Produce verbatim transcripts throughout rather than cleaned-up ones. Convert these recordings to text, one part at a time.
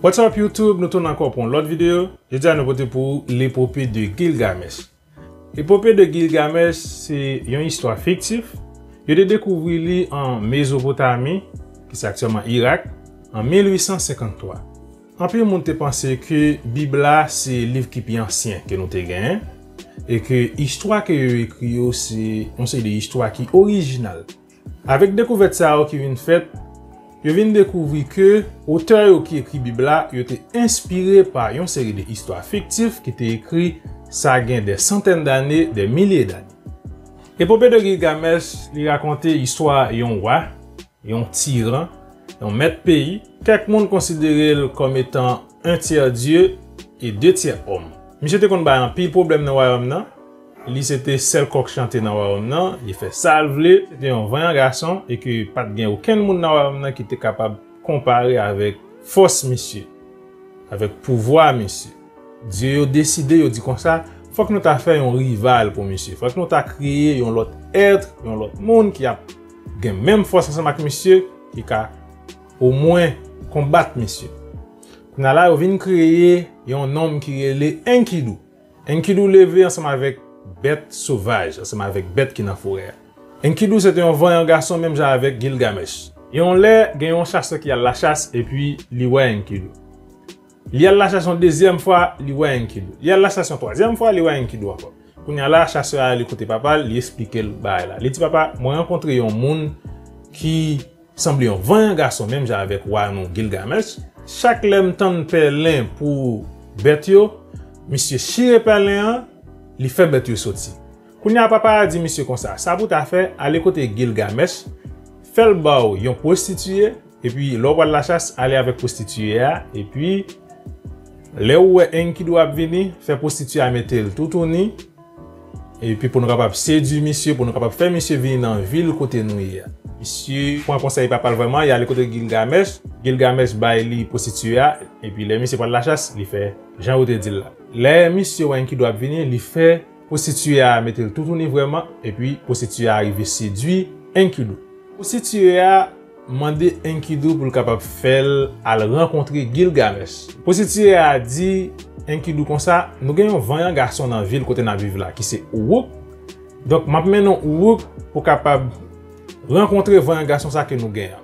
What's up YouTube, nou tounen ankò pou yon lòt videyo. Jodi a nou pote pou ou L'épopée de Gilgamesh. Epopée de Gilgamesh se yon istwa fiktif. Yo te dekouvri li an Mezopotami, ki se aktyèlman Irak, an mil uit san senkanntwa. Anpil moun te panse ke Bib la se liv ki pi ansyen ke nou te genyen, e ke istwa ke yo ekri yo se yon seri de istwa ki orijinal. Avèk dekouvèt sa yo ki vin fèt, yo vin dekouvri ke otè yo ki ekri Bib la, yo te enspire pa yon seri de istwa fiktif ki te ekri sa gen dè santèn dane, dè milye dane. Epopée de Gilgamesh, li rakonte istwa yon wa, yon tiran, yon mèt peyi. Kèk moun konsidere l kòm etan un tiers Dieu et deux tiers homme. Misye te konn bay anpil pwoblèm nan wayòm nan. Li se te sèl kòk chante nan wayòm nan. Li fè sa l vle. Se te yon vanyan gason e ke pa t gen okenn moun nan wayòm nan ki te kapab konpare avèk fòs misye, avèk pouvwa misye. Dye yo deside, yo di konsa, fòk nou ta fè yon rival pou misye. Fòk nou ta kreye yon lòt èt, yon lòt moun ki ap gen menm fòs ansanm ak misye, ki ka omwen konbat misye. Kounye a la, yo vin kreye yon nonm ki rele Enkidu. Enkidu leve ansanm avèk bèt sovaj, ansanm avèk bèt ki nan forè a. Enkidu se te yon vanyan gason menm jan avèk Gilgamesh. Yon lè, gen yon chasè ki al lachas epi li wè Enkidu. Li al lachas yon dezyèm fwa, li wè Enkidu. Li al lachas yon twazyèm fwa, li wè Enkidu ankò. Kounye a la, chasè a ale kote papa l, li eksplike l bagay la. Li di, "Papa, mwen rankontre yon moun ki sanble yon vanyan gason menm jan avèk wa nou Gilgamesh. Chak lè m tann pèlen pou bèt yo, misye chire pèlen an, li fè bèt yo soti." Kounye a papa a di misye konsa, "Sa pou w ta fè, ale kote Gilgamesh, fè l ba w yon pwostitiye, epi lè w pral lachas, ale avèk pwostitiye a, epi lè w wè Enkidu ap vini, fè pwostitiye a mete l toutouni, epi pou nou kapab sedui misye, pou nou kapab fè misye vini nan vil kote nou ye a." Misye pran konsèy papa l vrèman, li ale kote Gilgamesh. Gilgamesh bay li pwostitiye a, epi lè misye pral lachas, li fè jan yo te di l la. Lè misye wè Enkidu ap vini, li fè pwostitiye a mete l toutouni vrèman, epi pwostitiye a rive sedui Enkidu. Pwostitiye a mande Enkidu pou l kapab fè l al rankontre Gilgamesh. Pwostitiye a di Enkidu konsa, "Nou gen yon vanyan gason nan vil kote n ap viv la, ki se Uruk. Donk, m ap mennen w Uruk pou w kapab rankontre vanyan gason sa ke nou gen an."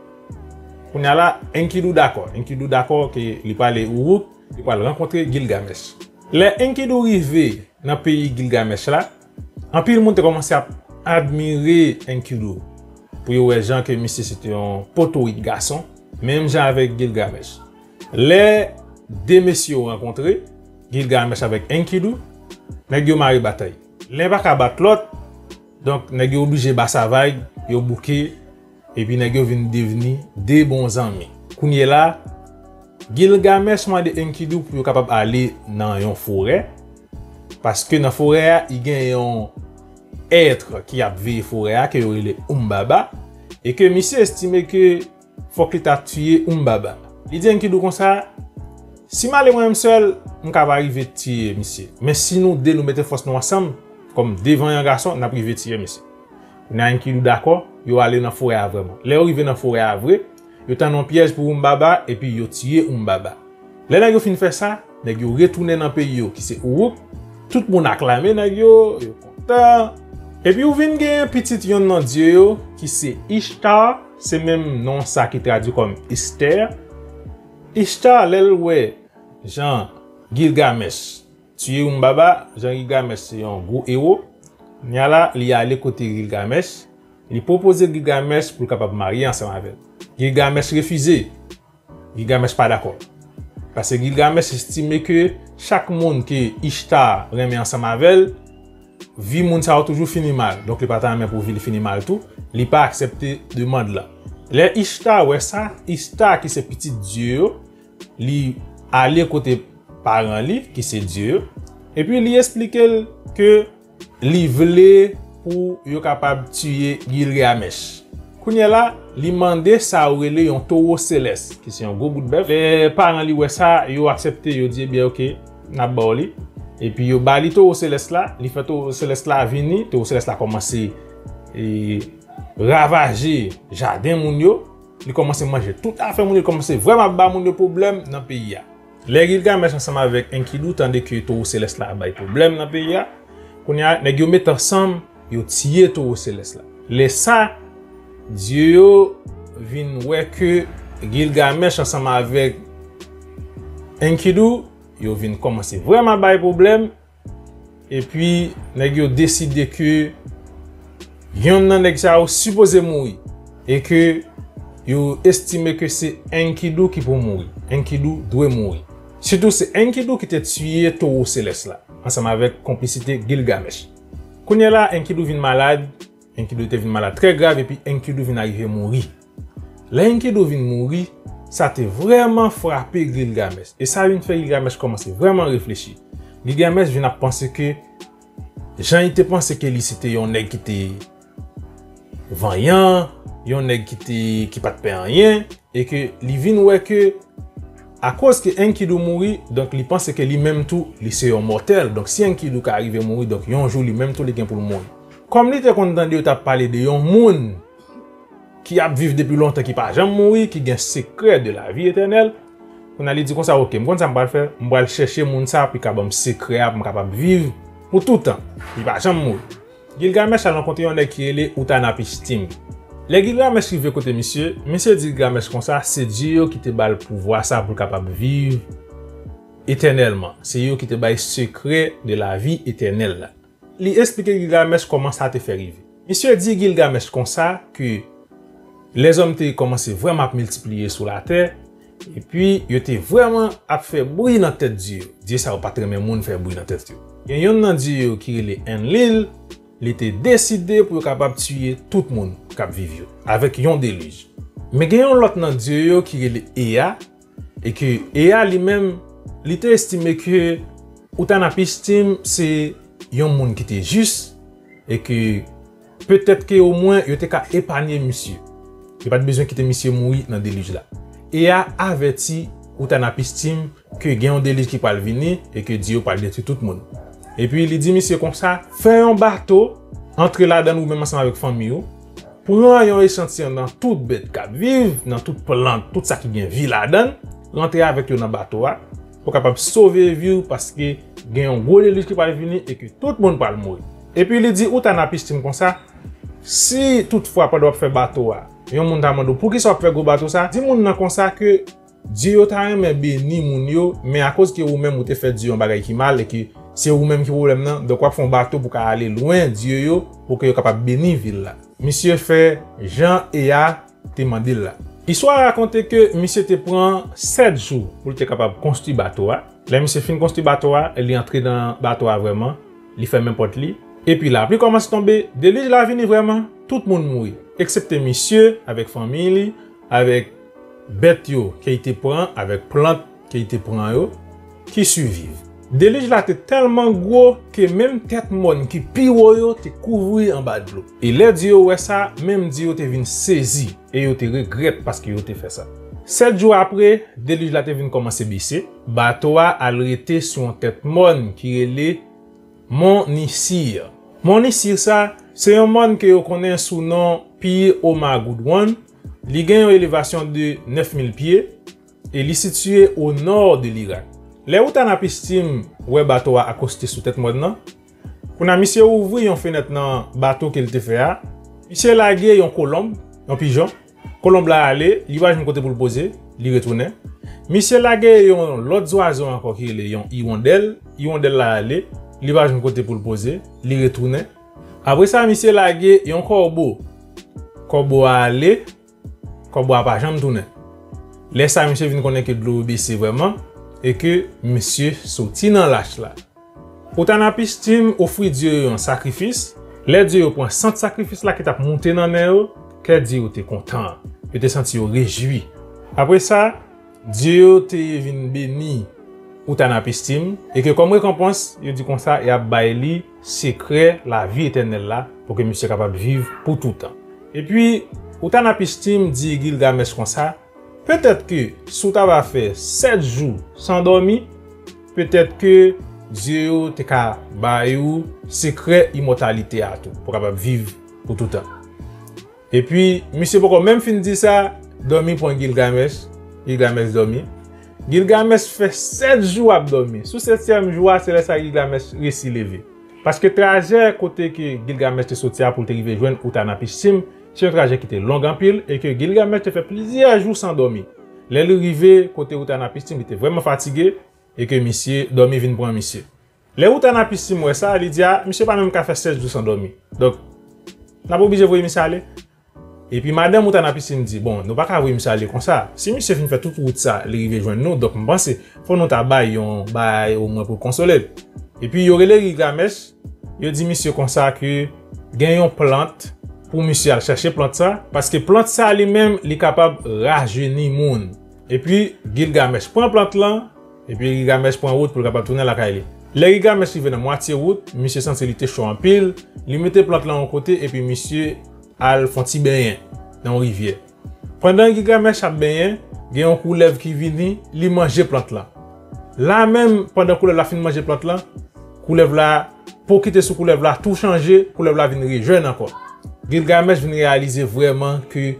Kounye a la, Enkidu dakò. Enkidu dakò ke li prale Uruk, li pral rankontre Gilgamesh. Lè Enkidu rive nan peyi Gilgamesh la, anpil moun te kòmanse ap admire Enkidu pou yo wè jan ke misye se te yon potorik gason, menm jan avèk Gilgamesh. Lè de mesye yo rankontre, Gilgamesh avèk Enkidu, nèg yo mare batay. Len pa ka bat lòt, donk nèg yo oblije ba sa vag, yo bouke, epi nèg yo vin devni de bon zanmi. Kounye la, Gilgamesh mande Enkidu pou yo kapab ale nan yon forè, paske nan forè a, i gen yon èt ki ap veye forè a, ke yo rele Umbaba, e ke misye estime ke fòk li ta tiye Umbaba. Li di Enkidu konsa, "Si m ale mwen menm sèl, m ka pa rive tiye misye. Men si nou de nou mete fòs nou ansanm, kòm de vanyan gason, n ap rive tiye misye." Kounye a Enkidu dakò, yo ale nan forè a vrèman. Lè yo rive nan forè a vre, yo tann yon pyèj pou Umbaba, epi yo tiye Umbaba. Lè nèg yo fin fè sa, nèg yo retounen nan peyi yo, ki se Uruk. Tout moun aklame nèg yo, yo kontan. Epi ou vin gen pitit yonn nan dye yo, ki se Ishtar, se menm non sa ki tradui kòm Esther. Ishtar, lè l wè jan Gilgamesh tiye Umbaba, jan Gilgamesh se yon gwo ewo, kounye a la, li ale kote Gilgamesh, li pwopoze Gilgamesh pou l kapab marye ansanm avè l. Gilgamesh refize. Gilgamesh pa dakò. Paske Gilgamesh estime ke chak moun ke Ishtar renmen ansanm avè l, vi moun sa yo toujou fini mal. Donk, li pa ta renmen pou vi l fini mal tou. Li pa aksepte demann lan. Lè Ishtar wè sa, Ishtar ki se pitit dye yo, li ale kote paran li, ki se dye yo, epi li esplike l ke li vle pou yo kapab tiye Gilgamesh. Kounye a la, li mande sa yo rele yon towo selès, ki se yon gwo bout bèf. Lè paran li wè sa, yo aksepte, yo di, "Ebyen, oke, n ap ba w li." Epi yo ba li towo selès la, li fè towo selès la vini, towo selès la kòmanse, e, ravaje jaden moun yo. Li kòmanse manje tout afè moun yo, li kòmanse vrèman ap ba moun yo pwoblèm nan peyi a. Lè Gilgamesh ansanm avèk Enkidu tande ke towo selès la ap bay pwoblèm nan peyi a, kounye a, nèg yo met ansanm, yo tiye towo selès la. Lè sa, dye yo vin wè ke Gilgamesh ansanm avèk Enkidu, yo vin kòmanse vrèman bay pwoblèm. Epi, nèg yo deside ke yonn nan nèg sa yo sipoze mouri. E ke yo estime ke se Enkidu ki pou mouri. Enkidu dwe mouri. Sitou se Enkidu ki te tiye towo selès la, ansanm avèk konplisite Gilgamesh. Kounye a la, Enkidu vin malad, Enkidu te vin malad trè grav, epi Enkidu vin arive mouri. Lè Enkidu vin mouri, sa te vrèman frape Gilgamesh. E sa vin fè Gilgamesh kòmanse vrèman reflechi. Gilgamesh vin ap panse ke, jan li te panse ke li se te yon nèg ki te vanyan, yon nèg ki te, ki pa t pè anyen, e ke li vin wè ke, akoz ke Enkidu mouri, donk li panse ke li menm tou, li se yon mòtèl. Donk si Enkidu ka rive mouri, donk yon jou li menm tou li gen pou l mouri. Kòm li te konn tande yo t ap pale de yon moun ki ap viv depi lontan, ki pa janm mouri, ki gen sekrè de la vi etènèl, kounye a li di konsa, "Oke, m konn sa m pral fè, m pral chèche moun sa pou l ka ban m sekrè a, pou m kapab viv pou toutan. Li pa janm mouri." Gilgamesh al rankontre yon nèg ki rele Utanapishtim. Lè Gilgamesh rive kote misye, misye di Gilgamesh konsa, se dye yo ki te ba l pouvwa sa pou l kapab viv etènèlman. Se yo ki te bay sekrè de la vi etènèl la. Li eksplike Gilgamesh kòman sa te fè rive. Misye di Gilgamesh konsa ke lèzòm te kòmanse vrèman ap miltipliye sou latè, epi yo te vrèman ap fè bri nan tèt dye yo. Dye sa yo pa t renmen moun fè bri nan tèt yo. Gen yonn nan dye yo ki rele Enlil, li te deside pou yo kapab tiye tout moun k ap viv yo, avèk yon delij. Men gen yon lòt nan dye yo ki rele Ea, e ke Ea li menm, li te estime ke Utanapishtim se yon moun ki te jis, e ke petèt ke omwen yo te ka epanye misye. Yo pa t bezwen kite misye mouri nan delij la. Ea avèti Utanapishtim ke gen yon delij ki pral vini e ke dye yo pral detwi tout moun. Epi li di misye konsa, fè yon bato, antre ladan l ou menm ansanm avèk fanmi w, pran yon echantiyon nan tout bèt k ap viv, nan tout plant, tout sa ki gen vi ladan l, rantre avèk yo nan bato a, pou kapab sove vi w, paske gen yon gwo delij ki pral vini e ke tout moun pral mouri. Epi li di Utanapishtim konsa, si toutfwa pandan w ap fè bato a, yon moun ta mande w poukisa w ap fè gwo bato sa, di moun nan konsa ke dye yo ta renmen beni moun yo, men akoz ke ou menm ou te fè dye yo yon bagay ki mal e ke se ou menm ki pwoblèm nan, donk w ap fè yon bato pou ka ale lwen dye yo, pou ke yo kapab beni vil la. Misye fè jan Ea te mande l la. Istwa a rakonte ke misye te pran sèt jou pou l te kapab konstwi bato a. Lè misye fin konstwi bato a, li antre nan bato a vrèman, li fèmen pòt li. Epi lapli kòmanse tonbe, delij la vini vrèman, tout moun mouri, eksepte misye avèk fanmi li, avèk bèt yo ke li te pran, avèk plant ke li te pran yo, ki siviv. Delij la te tèlman gwo ke menm tèt mòn ki pi wo yo te kouvri anba dlo. E lè dye yo wè sa, menm dye yo te vin sezi e yo te regrèt paske yo te fè sa. Sèt jou apre, delij la te vin kòmanse bese. Bato a al rete sou yon tèt mòn ki rele Mòn Nisir. Mòn Nisir sa, se yon mòn ke yo konnen sou non Pir Omar Gudwan. Li gen yon elevasyon de nèf mil pye e li sitiye o nò de Lirak. Lè Utanapishtim wè bato a akoste sou tèt mòn nan, kounye a misye ouvri yon fenèt nan bato ke l te fè a, misye lage yon kolonb, yon pijon. Kolonb la ale, li pa jwenn kote pou l poze, li retounen. Misye lage yon lòt zwazo ankò ki rele yon iwondèl. Iwondèl la ale, li pa jwenn kote pou l poze, li retounen. Apre sa, misye lage yon kòbo. Kòbo a ale, kòbo a pa janm tounen. Lè sa, misye vin konnen ke dlo bese vrèman e ke misye soti nan lach la. Utanapishtim ofri dye yo yon sakrifis. Lè dye yo pran sant sakrifis la ki t ap moute nan nen yo, kè dye yo te kontan. Yo te santi yo rejwi. Apre sa, dye yo te vin beni Utanapishtim e ke kòm rekonpans, yo di konsa y ap bay li sekrè lavi etènèl la pou ke misye kapab viv pou toutan. Epi, Utanapishtim di Gilgamesh konsa, petèt ke si w ta va fè sèt jou san dòmi, petèt ke dye yo te ka bay ou sekrè imòtalite a tou, pou w kapab viv pou toutan. Epi, misye poko menm fin di sa, Dòmi pran Gilgamesh, Gilgamesh dòmi. Gilgamesh fè sèt jou ap dòmi. Sou setyèm jou a, se lè sa Gilgamesh resi leve. Paske trajè kote ke Gilgamesh te soti a pou l te rive jwenn Utnapishtim, se yon trajè ki te long anpil e ke Gilgamesh te fè plizyè jou san dòmi. Lè li rive kote Utnapishtim, li te vrèman fatige e ke misye, dòmi vin pran misye. Lè Utnapishtim wè sa, li di, a, misye pa menm ka fè sèt jou san dòmi. Donk, n ap oblije voye misye ale. Epi madanm Utnapishtim di, bon, nou pa ka voye misye ale konsa. Si misye fin fè tout wout sa, li rive jwenn nou, donk m panse, fò nou ta bay yon bagay omwen pou konsole l. Epi yo rele Gilgamesh, yo di misye konsa ke gen yon plant pou misye al chèche plant sa, paske plant sa li menm, li kapab rajeni moun. Epi Gilgamesh pran plant lan, epi Gilgamesh pran wout pou l kapab tounen lakay li. Lè Gilgamesh rive nan mwatye wout, misye santi li te cho anpil, li mete plant lan yon kote epi misye al fè yon ti benyen nan yon rivyè. Pandan Gilgamesh ap benyen, gen yon koulèv ki vini, li manje plant lan. La menm, pandan koulèv la fin manje plant lan, koulèv la, po ki te sou koulèv la tou chanje, koulèv la vin rejèn ankò. Gilgamesh vin reyalize vrèman ke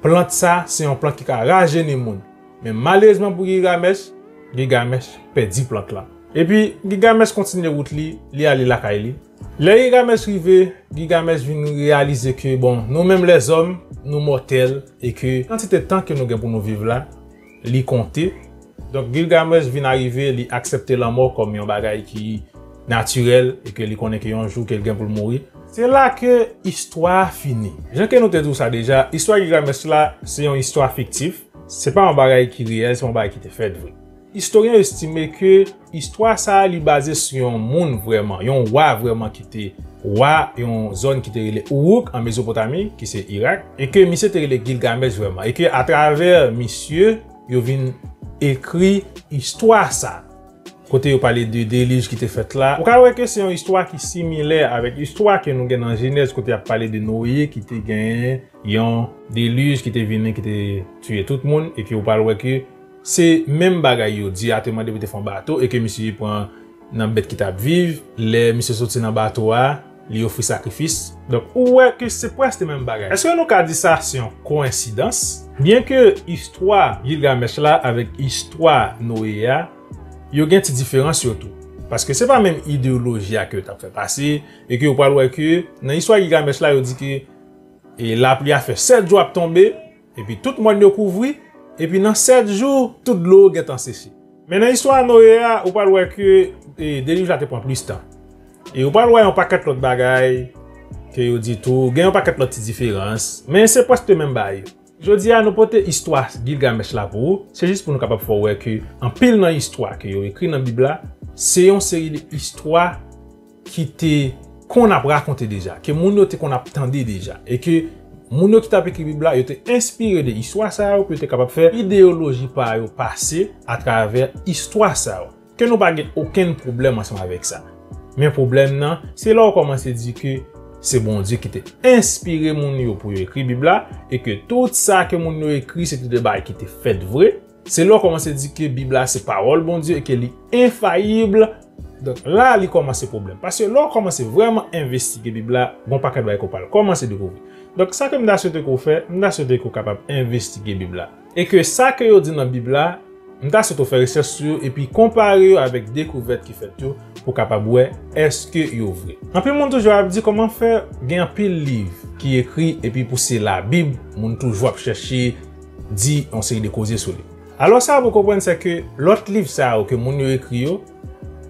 plant sa, se yon plant ki ka rajeni moun. Men malerezman pou Gilgamesh, Gilgamesh pèdi plant lan. Epi, Gilgamesh kontinye wout li, li ale lakay li. Lè Gilgamesh rive, Gilgamesh vin reyalize ke, bon, nou menm lèzòm, nou mòtèl, e ke kantite tan ke nou gen pou nou viv la, li konte. Donk, Gilgamesh vin arive, li aksepte lanmò kòm yon bagay ki natirèl, e ke li konnen ke yon jou ke l gen pou l mouri. Se la ke istwa a fini. Jan ke nou te di w sa deja, istwa Gilgamesh la, se yon istwa fiktif. Se pa yon bagay ki reyèl, se yon bagay ki te fèt vre. Istoryen yo estime ke istwa sa a li baze sou yon moun vrèman, yon wa vrèman ki te wa yon zòn ki te rele Uruk an Mezopotami, ki se Irak, e ke misye te rele Gilgamesh vrèman, e ke atravè misye, yo vin ekri istwa sa. Kote yo pale de delij ki te fèt la. Ou ka wè ke se yon istwa ki similè avèk istwa ke nou gen nan Jenèz, kote y ap pale de Noye ki te genyen yon delij ki te vini, ki te tiye tout moun, e ke ou pral wè ke se menm bagay yo. Dye a te mande pou te fè yon bato, e ke misye pran nan bèt ki t ap viv. Lè misye soti nan bato a, li ofri sakrifis. Donk, ou wè ke se prèske menm bagay. Èske nou ka di sa se yon koyensidans? Byenke istwa Gilgamesh la avèk istwa Noye a, yo gen ti diferans yo tou. Paske se pa menm ideyoloji a ke yo t ap fè pase, e ke ou pral wè ke nan istwa Gilgamesh la, yo di ke, e, lapli a fè sèt jou ap tonbe, epi tout mòn yo kouvri, epi nan sèt jou, tout dlo yo gentan seche. Men nan istwa Noye a, ou pral wè ke, e, delij la te pran plis tan. E ou pral wè yon pakèt lòt bagay ke yo di tou, gen yon pakèt lòt ti diferans, men se prèske menm bagay yo. Jodi a, nou pote istwa Gilgamesh la pou ou, se jis pou nou kapab fè w wè ke anpil nan istwa ke yo ekri nan Bib la, se yon seri de istwa ki te konn ap rakonte deja, ke moun yo te konn ap tande deja, e ke moun yo ki t ap ekri Bib la, yo te enspire de istwa sa yo pou yo te kapab fè ideyoloji pa yo pase atravè istwa sa yo. Ke nou pa gen okenn pwoblèm ansanm avèk sa. Men pwoblèm nan, se lè w kòmanse di ke se Bondye ki te enspire moun yo pou yo ekri Bib la, e ke tout sa ke moun yo ekri, se te de bagay ki te fèt vre. Se lè w kòmanse di ke Bib la se pawòl Bondye e ke li enfayib. Donk, la, li kòmanse pwoblèm. Paske lè w kòmanse vrèman envestige Bib la, gon pakèt bagay ke w pral kòmanse dekouvri. Donk, sa ke m ta swete ke w fè, m ta swete ke w kapab envestige Bib la. E ke sa ke yo di nan Bib la, m ta swete w fè rechèch sou yo epi konpare yo avèk dekouvèt ki fèt yo pou w kapab wè èske yo vre. Anpil moun toujou ap di kòman fè gen anpil liv ki ekri epi pou se Labib, moun toujou ap chèche di yon seri de koze sou li. Alò sa pou w konprann se ke lòt liv sa yo ke moun yo ekri yo,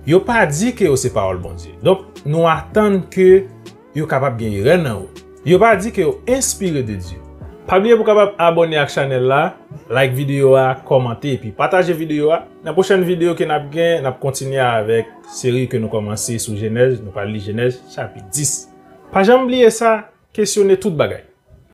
yo pa di ke yo se pawòl Bondye. Donk, nou atann ke yo kapab gen erè nan yo. Yo pa di ke yo enspire de Dye. Pa bliye pou w kapab abòne ak chanèl la, like videyo a, kòmante epi pataje videyo a. Nan pwochèn videyo ke n ap gen, n ap kontinye avèk seri ke nou kòmanse sou Jenèz, nou pral li Jenèz chapit dis. Pa janm bliye sa, kesyone tout bagay.